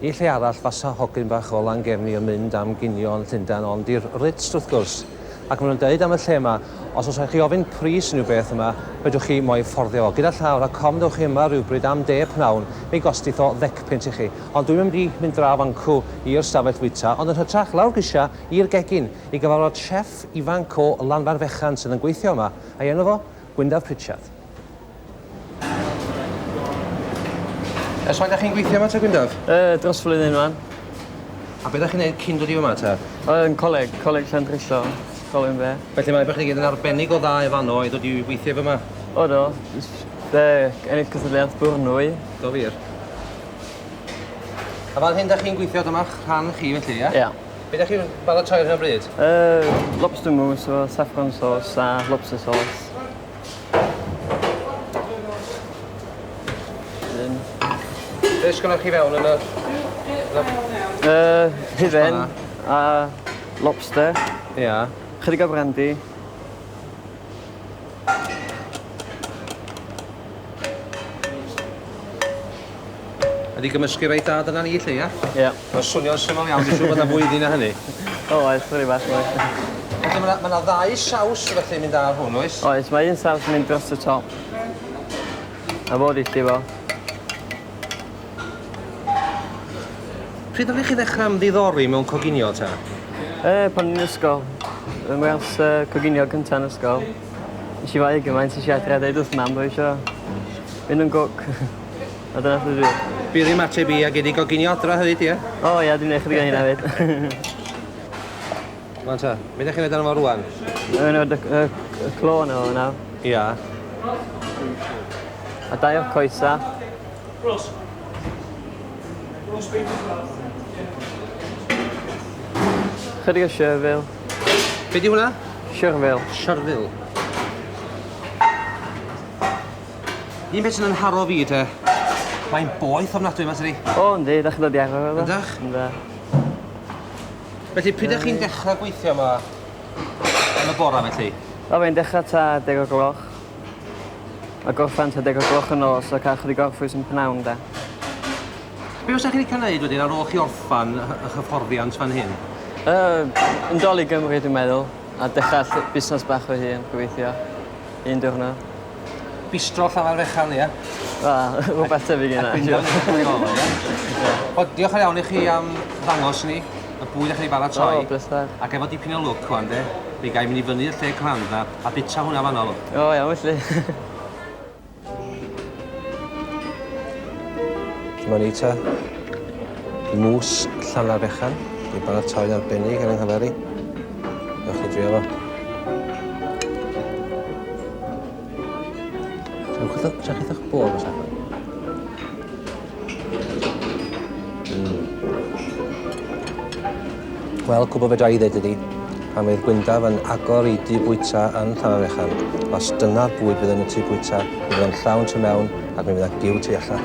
I lle arall fasa hogyn bach o Langefni yn mynd am ginio yn Llundain ond i'r Ritz wrth gwrs. Ac maen nhw'n deud am y lle yma, os oes rhaid chi ofyn pris unrhyw beth yma, fedrwch chi mo'i fforddio fo. Gyda llaw, rhag ofn dewch chi yma rywbryd am de pnawn, mi gostith o ddecpunt i chi. Ond dwi'm yn mynd i mynd draw fancw i'r stafell fwyta, ond yn hytrach lawr grisia i'r gegin i gyfarfod chef ifanc o Lanfairfechan sydd yn gweithio yma, a'i enw fo, Gwyndaf Pritchard. Ers faint 'dach chi'n gweithio yma te Gwyndaf? Yy dros flwyddyn rŵan. A be' 'dach chi'n neud cyn dod i fyma te? Yn coleg, Coleg Llandrillo, Colwyn Bay. Felly mae bo' chi gyd yn arbennig o dda i fano i ddod i weithio fyma? O do, be' ennill cystadleuaeth Bwrnwy. Do wir? A fan hyn 'dach chi'n gweithio dyma'ch rhan chi felly ie? Ia. Be' 'dach chi'n baratoi ar hyn o bryd? Yy lobster mousse efo saffron sauce a lobster sauce. Un. Be' sgynnoch chi fewn yn y... Yy hufen a lobster. Ia. Chydig o brandy. Ydi gymysgu reit dda dyna ni 'lly ia? Ia. Ma'n swnio'n syml iawn dwi'n siŵr bod 'na fwy iddi na hynny. O oes sori bach mwy. Felly ma' 'na ma' 'na ddau saws felly yn mynd ar hwn oes? Oes mae un saws yn mynd dros y top. A fo 'di llifo. Pryd ddaru chi ddechra ymddiddori mewn coginio ta? Yy pan o'n i'n ysgol. Yn wers yy coginio cynta yn ysgol. Nesh i falu gymaint nesh i adre a deud wrth mam bo' fi isio mynd yn gwc. A dyna sut dwi. Bydd ymateb i a gei di goginio adra hefyd ie? O ia dwi'n neu' chydig o hynna 'fyd. Rŵan ta, be' 'dach chi'n neud arno fo rŵan? Yy roid y y y clo arno fo nawr. Ia. A dau o'r coesa. Ross. Roast beef as well. Chydig o chervil. Be' 'di hwnna? Chervil. Chervil. Un peth sy'n 'y nharo fi te, mae'n boeth ofnadwy yma tydi? O yndi, 'dach chi'n dod i arfer efo fo. Ydach? Yndw. Felly pryd 'dach chi'n dechra gweithio 'ma yn y bora felly? O fi'n dechra tua deg o'r gloch. A gorffan tua deg o'r gloch y nos a ca'l chydig o orffwys yn pnawn 'de. Be' fysa chi licio neud wedyn ar ôl chi orffan 'ych hyfforddiant fan hyn? Yy yn dol i Gymru dwi'n meddwl a dechra busnas bach fy hun gobeithio. Un diwrnod. Bistro Llafar Fechan, ia? Wel, rhywbeth tebyg i hynna. Wel, diolch yn iawn i chi am ddangos ni y bwyd a'ch chi baratoi. O, bleser. Ac efo dipyn o lwc wan de, mi gai mynd i fyny i'r lle crand na a bita hwnna fanno. O, iawn felly. Dyma ni ta. Mousse Llanfairfechan, 'di baratoi'n arbennig ar 'y nghyfer i. Ewch chi drio fo. Sa chi wrth 'ych bodd efo saffron? Mm. Wel, cwbl fedra i ddeud ydi, pan fydd Gwyndaf yn agor i dŷ bwyta yn Llanfairfechan, os dyna'r bwyd fydd yn y tŷ bwyta, mi fydd o'n llawn tu mewn ac mi fydd 'na giw tu allan.